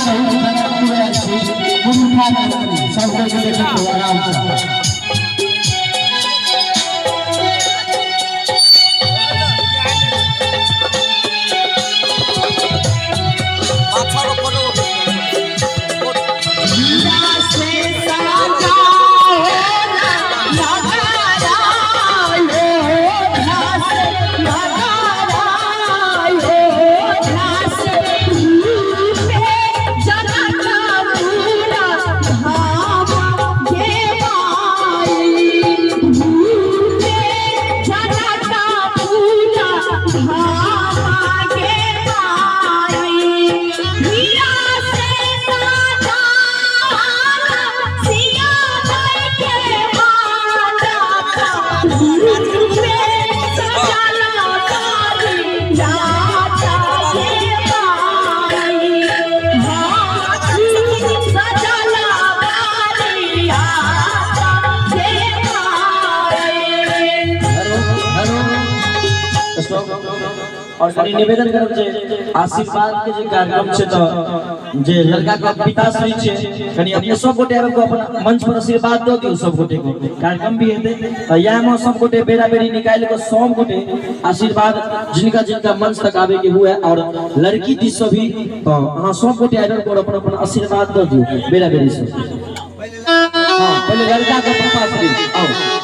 बहुत जनकपुर आयल छी, मुँह उठा कऽ सब कोइ के देखैत आराम से। और कनी निवेदन करब जे आशीर्वाद के जे कार्यक्रम छै तऽ जे लड़का के पिताश्री छै, कनी अपने सब गोटे आबि कऽ अपन मंच पर आशीर्वाद दऽ दियौ सब गोटे के। कार्यक्रम भी हेतै तऽ इएह मे सब गोटे बेरा बेरी निकालि कऽ सब गोटे आशीर्वाद जिनका जिनका मंच तक आबे के हुए और लड़की दिस से भी, तऽ अहाँ सब गोटे आबि कऽ अपन अपन आशीर्वाद दऽ दियौ बेरा बेरी से। हाँ, पहले लड़का के पापा श्री आओ।